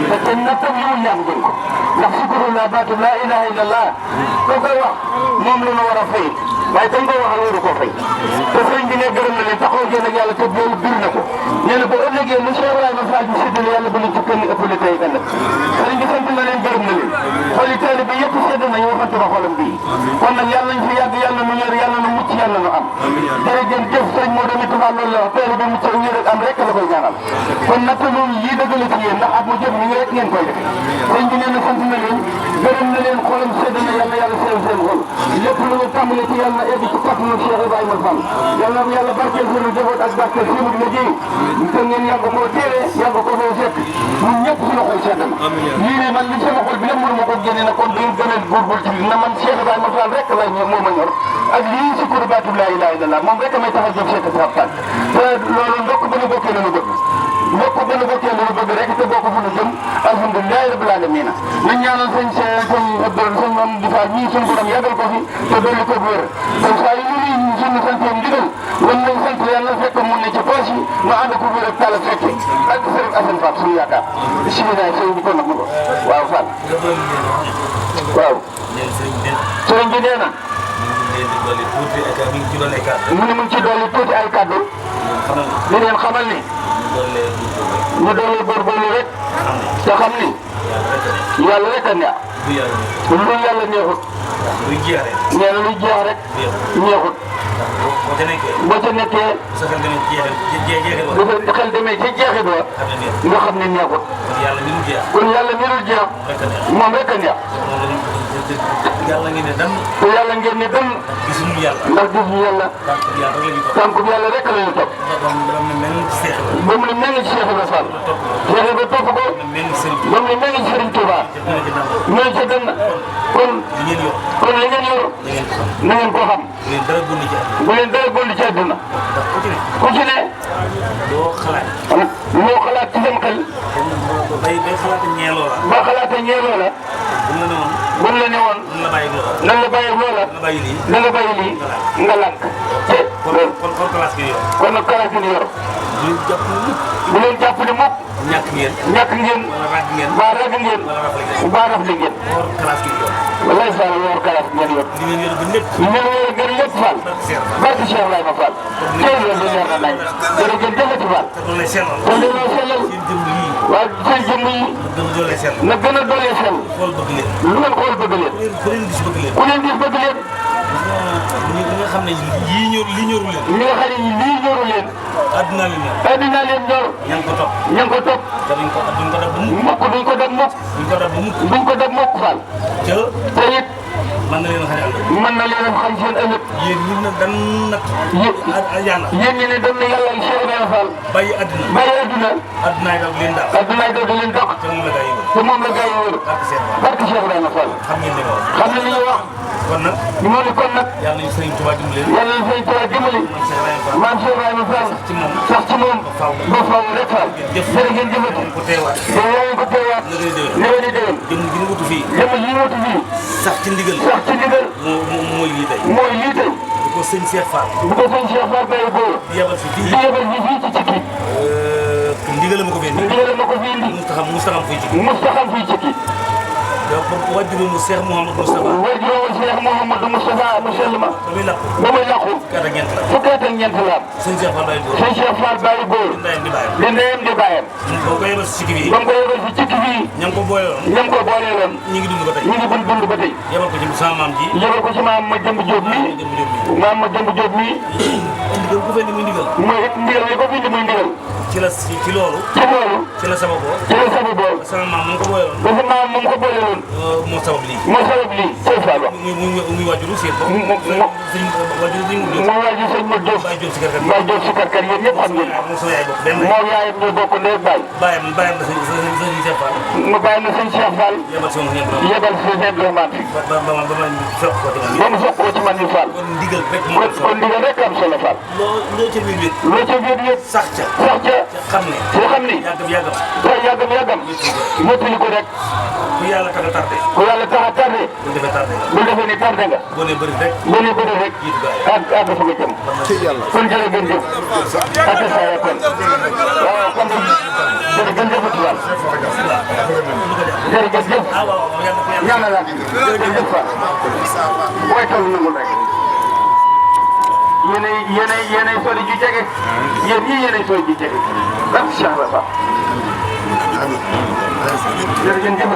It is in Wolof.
te kenn nattam yiwul ñaan gën ko ndax sikurullah baatu laa ilaha illallah koo koy wax moom la ñu war a fay waaye dañ koy waxal waru ko fay te sëriñ bi ne gërëm na leen taxaw ngeen ak yàlla te loolu bir na ko nee na bu ëllëgee lu Cheikh Ibrahima Fall bi séddale yàlla bu leen ci kenn ëppale tey ëllëg sëriñ bi sant na leen gërëm na leen xooli taali bi yëpp sedd nañu waxante ba xolam bii kon nag yàlla nañ fi yàgg yàlla nu wér yàlla nu mucc yàlla nu am jërëjëf sëriñ moo demee Tuubaa loolu la wax taali bi mucc wér ak am rek la koy ñaanal kon nag loolu lii dëgg la ci yéen ndax at mu jot ni rek ngeen koy def sëriñ bi nee na sant na leen gërëm na leen xolam sedd na yàlla yàlla seen seen xol lépp lu ñu tàmbale ci yàlla egg ci kàttanu Cheikh Ibrahima Fall yàlla yàlla barkeel seen njaboot ak barkeel seen liggéey te ngeen yàgg koo téere yàgg ko foo fekk ñun ñëpp suñu xol sedd na lii ne man li sama xol bi lépp mënu ma ko génne na kon dañu gën a góorgóorlu ci na man Cheikh Ibrahima Fall rek lay ñor moo ma ñor ak lii si kuru baatu laa ilaaha illallaah moom rek may tax a jóg Cheikh Ibrahima Fall te loolu ndokk ba ñu bokkee la ñu bëgg ndokk ba ñu bokkee la ñu bëgg rek te bokk fu ñu jëm alhamdulilah rabbil alamin nañ ñaanal sëñ sëñ am di Fall ñii suñu borom yàggal ko fi te dolli ko wér te saa yu ñu suñu santeen ndigal wan nañ sant yàlla fekk mu ne ci poche yi ma ànd ko wér ak tala fekke ak sëriñ Assane Fall suñu yaakaar bisimilah sëriñ bi kon nag ma ko waaw Fall waaw sëriñ bi nee na mu ne mu ngi ci dolli tuuti ay kàddu di leen xamal ni ñu dolli góorgóorlu rek te xam ni yàlla rek a neex lu yàlla neexut nee na luy jeex rek neexut boo ca nekkee bu sa xel demee ci jeexit wa nga xam ne neexut kon yàlla mi dul jeex moom rek a neex te yàlla ngeen ne dem ndax gis ñu yàlla tànku yàlla rek la ñu topp ba mu ne mel ni Cheikh Ibrahima Fall Cheikh Ibrahima topp ko ba mu ne mel ni Serigne Touba ñooñu ca dem na kon li ngeen yor na ngeen ko xam bu leen dara góorlu ci àdduna ku ci ne loo xalaat ci sam xel ba xalaatee ñeeloo la buñ la ne woon nan la bàyyi loola na nga bàyyi lii nga lànk te kon nag classe bi ñu yor bu leen jàpp ne mukk ñàkk ngeen mbaa rag ngeen mbaa rafle ngeen wallaay Fall yor classe ngeen yor li ngeen yor gën lépp Fall barke Cheikh Ibrahima Fall tey loolu leer na nañ jërëjëf jëfati Fall te dañoo sellal waaw seen jëmm yi na gën a doole sell lu ngeen xool bëgg leen ku leen gis bëgg leen ñi nga xam ne lii ñoru leen. ñi nga xam ne lii ñoru leen. adduna leen ñor. ña ngi ko topp. te duñ ko dab bu mukk. duñ ko dab mukk Fall. te it mën na leen a xam seen ëllëg. yéen ñi ne dan nag. yàlla. yéen ñi ne dañ ne yàlla Cheikh Ibrahima Fall. bàyyi adduna. addunaay daw di leen dàq. te moom la gaa yi wër. barke Cheikh Ibrahima Fall. xam ne li ñu wax. kon nag moo ne kon nag yàlla nañu Sëriñ Tuubaa dimbali maam Cheikh Ibrahima Fall sax ci moom ba faw rek Fall jërë ngeen jëfati te yaa ngi ko teewaat nawet yi déwén jëm ji ñu wutu fii sax ci ndigal mooy lii tey bu ko sëñ Cheikh Fall bàyyi boo di yebal fi fii ci Cikki ndigal ma ko fi indi mustaxam fii Cikki wajjuróomu Cheikh Mouhamadou Moustapha mu sell ma ba muy làqu fukki at ak ñeent la am sëñ Cheikh Fall bàyyi góor di ndeyam di bàyyam ba mu ko yebal si Cikki bii ñam ko booleeloon ñu ngi dund ba tey yebal ko ci maam ma jëmb Jóob mii mooy ndigal li ko fi indi muy ndigal ci loolu ci la sababoo sama maam mu ko booleeloon moo sabab lii Cheikh Fall wax muy waajuru seen bopp muy waajur sëñ Modou Diop Baye Diop si karkar yéen ñëpp xam ngeen moo yaayam ñoo bokk ndey baay bàyyam na sëñ Cheikh Fall mu bàyyi na sëñ Cheikh Fall yebal si sëñ Abdourahmane ba mu soq ko ci man ni Fall kon ndigal rek am solo Fall loo ca biir yëpp sax ca xam ni yàggam mottali ko rek ku yàlla tax a tardé bu defee ni tardé nga boo nee bëri rek àgg fa nga jëm kon jërë ngeen jëf ak sa kon waaw kon jërë ngeen jëfati Fall jërëjëf ñaanal la jërëjëf Fall booy taw nangul rek yéenay sori ju jege yéen ñii yéenay sori ju jege barke Cheikh Ibra Fall jërëjëf